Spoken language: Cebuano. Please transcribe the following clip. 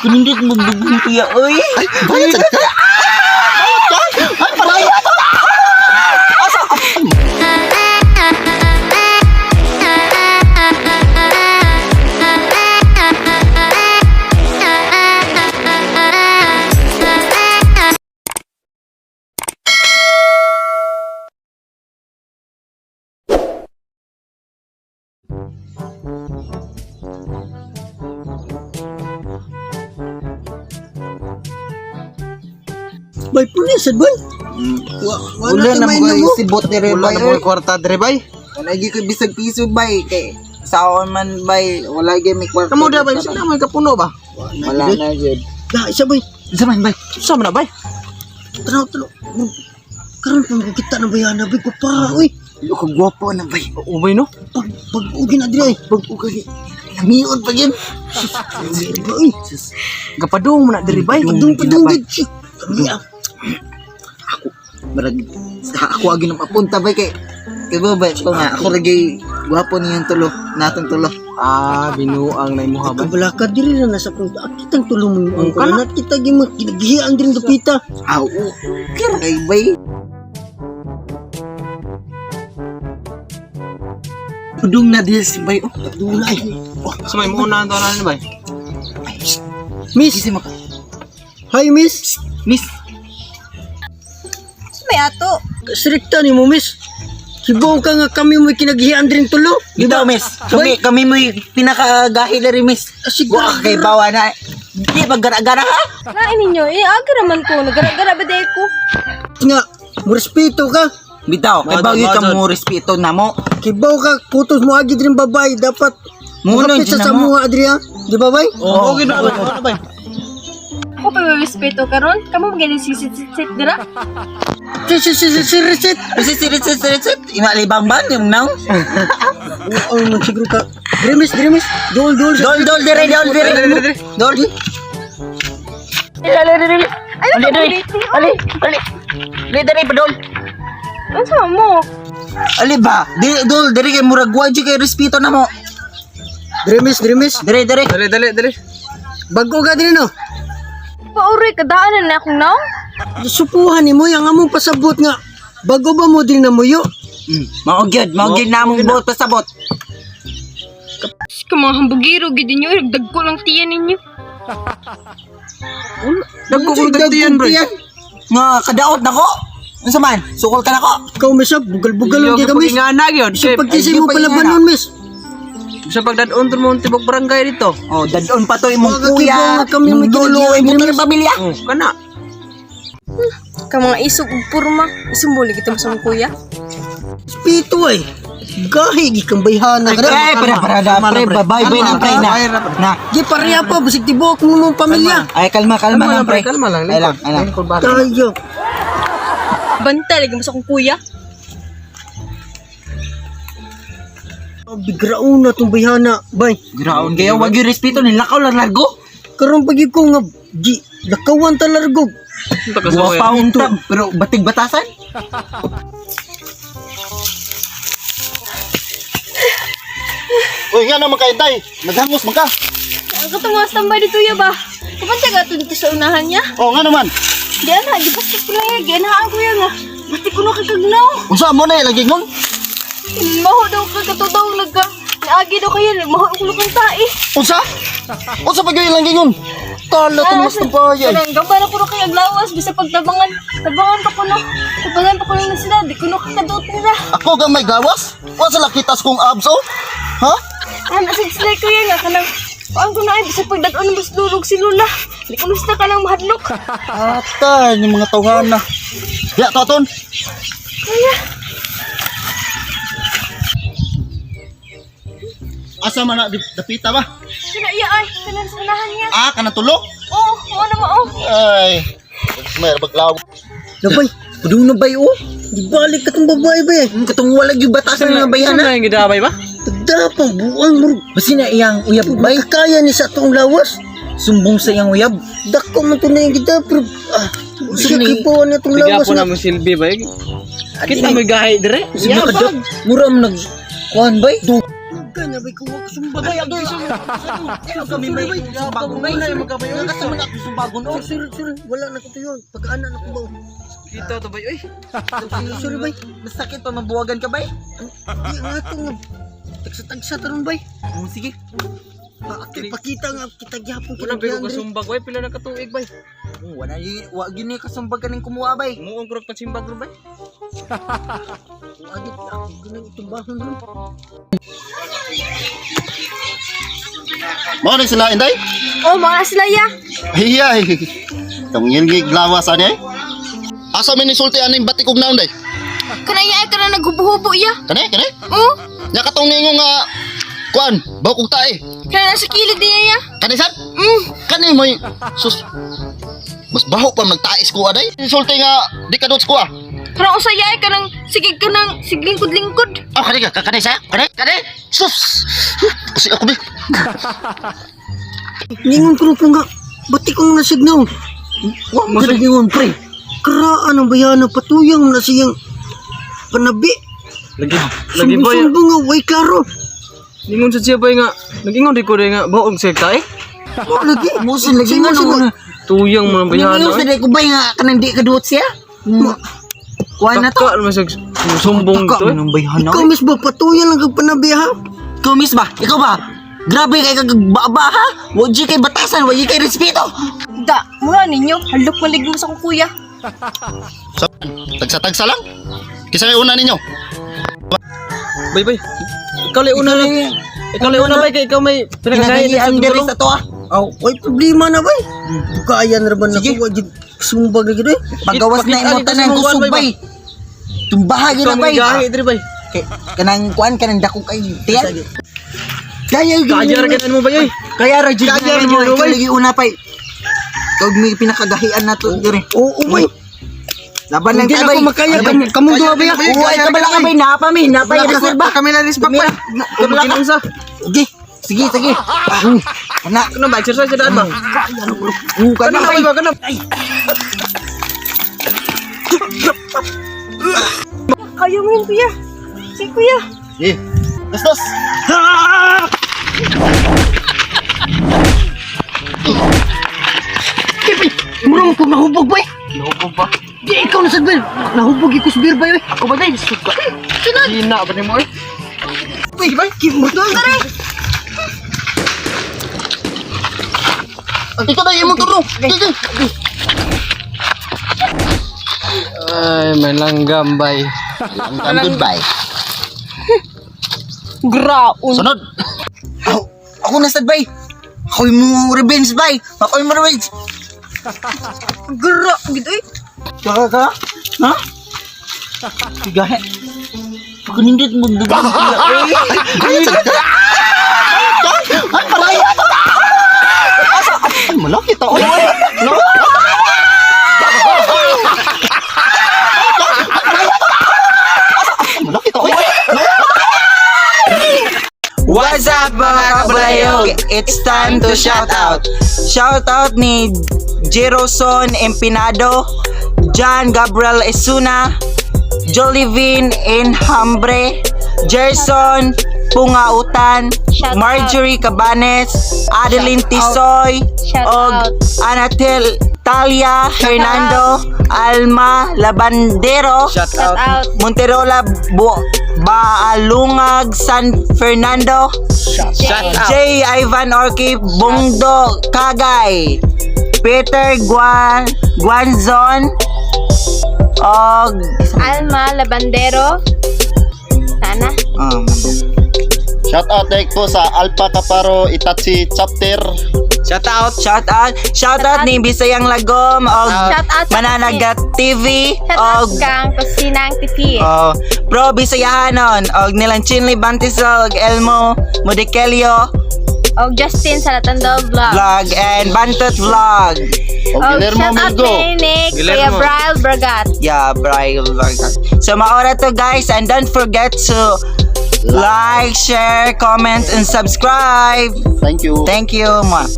Kunindot mo bugong kuya, oy. Ay, bayad sa ka? Bayad ka? Ay, paray! Bay, pulis, sad, bay. Wala na mo mo. sibot dire Wala bay. na mo kwarta dire bay. Wala gyud ko bisag piso bay kay saon man bay, wala gyud may kwarta. Kamo da bay, sila may kapuno ba? Wala na gyud. Da, isa, bay. Sa man bay? Sa man na bay? Tanaw, tanaw. Karon pa mo kita ng bayana, bay. Kupa, uy. Lo ka gwapo na bay. Ubay no? Pag, pag, ugi na dire, ay. Pag ugay. Lamion pa gyud. Uy, Gapadung mo na dire bay. padung, padung, gid. Shit, Kami, ah. Marag sa ako agi nang papunta bay kay kay ba bay ko nga ako ra gyud gwapo niyang tulo natong tulo. Ah, binuang na imuha bay. Kabalaka, dire na nasa kong, ah, kitang tulong mo yung Ang kana. angko. Kita, gima, ginagihian din dapita. Aw, kira kay bay. Padung na diri si bay. Oh, Padung na, ay. Sa may muuna to na bay. Miss, Kisi maka. hi, miss. Miss, May ato. Strikta ni mo, miss. Kibaw ka nga kami mo kinaghian din tulo. Di ba, miss? Kami, kami mo pinakagahi na rin, miss. Siguro. Wa kay bawa na. Di ba gara-gara ha? Lain ninyo, eh, aga naman ko. Nagara-gara ba day ko? Nga, mo respeto ka. Bitaw, kay Majo, bawi ka majo. mo respeto na mo. Kibaw ka, kutos mo agi din babae. Dapat, Muno, muhapit sa dyan na mo. samuha, Adria. Di ba, bay? Oh, okay na bay. Okay na bay. Ako pa may respeto karon. Kamu magaling sisit-sit dira. Si, si, si, si, si, reset. Kasi sirit sirit sirit sirit. Imalibang ban yung now. Oo, man, siguro ka. Dire, miss, dire, miss. Dol, dol. Dol dol dire dol dire. Dol. Ay, Ali Ali Ali. Ali dire pa dol. Unsa mo? Ali ba? Di dol dire kay murag wa jud kay respeto na mo. Dire, miss, dire, miss. Dire dire. Dali dali dali. Bago ka din, no? Pauroy kadaanan na akong naong. Supuhan ni mo, yung among pasabot nga. Bago ba mo din na muyo? Mao gyud, mao gyud na among buot pasabot. Ka mga hambugiro gid ninyo, nagdagko lang tiyan ninyo. Dagko ko dagtiyan bro. Nga kadaot nako. Unsa man? Sukol ka nako. Ikaw, miss, ah, bugal-bugal lang ka, miss. Nga na gyud. Sa pagkisay Ay, mo di pa palabanon, miss. Sa pagdadon mo ang tibok barangay dito. Oh, dadon pa to imong Mga kuya, kibaw nga kami imong may lolo, kinagyan imong din, tanang pamilya. Oh, kana. Ka mga isog ug porma, isumbol kita mo sa mong kuya. Respeto, ay. Gahi, gikang bayhana ka Pre, pre, pre, Kalma pre, lang, pre. babay, bay na, pre, na. Na. Di pareha pa, basig tibok mo mong pamilya. Ay, kalma, kalma lang, pre. Kalma lang. Ay lang, ay lang. Lingkod ba? Tayo. Banta lagi mo sa akong kuya. Bigraon na itong bayhana, bay. Graon kayo, wag yung respeto, nilakaw lang largo. Karon pag ko nga, di, lakawan ta largo. Guwapaw ta, pero batig batasan. Uy, nga naman kay Day. Naghangos man ka. Ang katong mga standby dito ya ba? Kapantay ka dito sa unahan niya. Oh, nga naman. Di ana, gibastos ko lang ya, gianahaan ko ya nga. Bati ko na kay kagnaw. Unsa mo na lagi ngon? Maho daw ka katudaw nagka. Naagi daw kayo, maho ko kang tae. Unsa? Unsa pa gyud ilang gingon? Tala tong mas bayan. Kanang gamba na kuno kay aglawas bisa pagtabangan, tabangan pa kuno. Tabangan pa kuno na sila, di kuno kakaduot nila. Ako gamay gawas? Wa sila kitas kong abs oh? Ha? Ah, nasa sila kuya nga kanang Paan ko na ay bisa pagdad-on mas durog si Lula. Di ko na kanang mahadlok. Atay ni mga tawhana. Ya taton. Kuya, Asa man na dapita ba? kana iya ay, kanang sa unahan niya. Ah, kana tulo? Oo, oo na mao. Ay. May baglaw. Labay, Padung na bay, oh. di balik ka tong babae ba eh. Ang katong wala yung batasan nga bayhana. Sana yung gidabay ba? Tagdapang buang mo. Basi na iyang uyab bay. Kaya ni sa atong lawas. Sumbong sa iyang uyab. Dako man to na yung gita, pero ah, siya ni- kipuan na itong lawas Sige po na. na mo silbi bay. Kita mo gahi dire. Sige ka Mura mo nag kuan bay. Kana bay kuwa ko sumbag. Bay, agay. Kami may sumbagong bay. Nakasama na ako sumbagong. Oh, sorry, sorry. Wala na ko tuyon. Pagkaana na ko ba? Kita to bay oy. Sorry, sorry bay. Masakit pa mabuwagan ka bay. Di nga to nga. Tagsa-tagsa taron bay. Oh, sige. Ato ipakita nga kita gyapon Wala bay ko kinagyan diri. kasumbag bay pila na katuig bay. Oh, wala yun, wa gyud ni kasumbag kaning kumuha bay. Muong kurog pansimbag ron bay. Agit ako ganang itumbahon ron. Mao ni sila inday? Oh, mga sila ya. Hiya. Tong ngilngig lawas ani. Asa man ni sulti aning batik og naon day? Kana iya ay kana naghubo-hubo ya. Kani kani? Oh, Nya katong ningo nga kuan, bawk og tae. kana nasa kilid niya ya. Kani sad? Mm. Kani may sus. Mas baho pa magtais ko aday. Sulti nga di ka ko ah. Kana usa ya ay kanang sige kanang siglingkod-lingkod. Oh, kani ka kani sa? Kani? Kani? Sus. Kasi ako bi. Ningon ko po nga. Ba't ikaw na signaw? Wa mo sa ingon pre. Karaan ang bayana patuyang na siyang panabi. Lagi lagi bay. Sumbong nga way klaro. Ningon sa siya bay nga nagingon di ko day nga baog sa tae. Oh, lagi. Musin lagi nga no. Tuyang mo ng bayana. Ningon sa ko bay nga kanang di ka duot siya. Kuha na to. Taka naman siya sumbong Taka to. Eh. man ang bayhana. Ikaw mismo patuyan lang kag panabi ha. Ikaw miss ba? Ikaw ba? Grabe kay kag baba ha? Wa jud kay batasan, wa jud kay respeto. Da, mura ninyo, halok malig mo sa akong kuya. Sa tagsa-tagsa lang. Kisa may una ninyo. Bay bay. Ikaw lay una lang. Ikaw lay una bay kay ikaw may pinakagahi Pinagahian diri sa to ah. Aw, way problema na bay. Kaya na ba na Sige. ko wajid sumbag lagi eh. Pagawas na imo tanan kusog bay. Tumbaha gyud Ikaw na may bay. gahi diri bay. Kay kanang kuan kanang dako kay tiyan. Kaya Kaya ra ganan mo bay oy. Kaya ra jud Kaya ra mo jud, ikaw bay. lagi una pay. Ikaw may pinakagahian na to diri. Oo, bay. Laban lang Hindi ta na bay. ako makaya. Kamong duha ba ya? Oo, ay kabala ka bay, napa mi, napa yung reserva. Kami na respect bay. Kabala ka. Unsa? Sige, sige, sige. Ana, Ano ba exercise sa daan ba? kana Kana bay. bay ba kana? Kaya mo yun, kuya. Sige, kuya. Eh. Gastos. Murong ko nahubog bay. Nahubog ba? Di ikaw na sad bay. Nahubog iko sa beer bay. Oy. Ako ba day? Suka. Hina ba nimo oy? Bay, bay. Kimot na. Ikaw na imong turno. Sige. Ay, may langgam bay. Langgam goodbye. Graon. Sunod. Ako, ako na sad bay. Ako'y mo revenge bay. Ako'y mo revenge. Gra, gid oy. Ka ka? Ha? Sigahe. Pagkanindot mo Ay, palaki. Ay, malaki to. No? Ay, malaki to. What's up mga kabalayog? It's time to shout out. Shout out ni Jeroson Empinado, John Gabriel Esuna, Jolivin Enhambre, Gerson Pungautan, Shout out. Marjorie Cabanes, Adeline Tisoy, Shout og out. Anatel Talia Hernando, Alma Labandero, Shout Shout out. out. Monterola Baalungag San Fernando, Shout out. J. Ivan Orki Bungdo Kagay, Peter Guanzon, og Alma Labandero. Sana. Shout out dahil ko sa Alpha Kaparo Itachi Chapter. Shout out. Shout out, shout out ni Bisayang Lagom og Shout out sa Mananagat TV Shout out og kang Kusinang TV. Oh, Pro Bisayahanon og nilang Chinley Bantisol og Elmo Modekelio Og Justin Salatando Vlog. Vlog and Bantot Vlog. O Og Guillermo shout out Melgo. kay Nick, Kuya Guillermo. Bryle Bragat. Yeah, Brian Vlog. So maora to guys and don't forget to like, share, comment and subscribe. Thank you. Thank you. Mwah.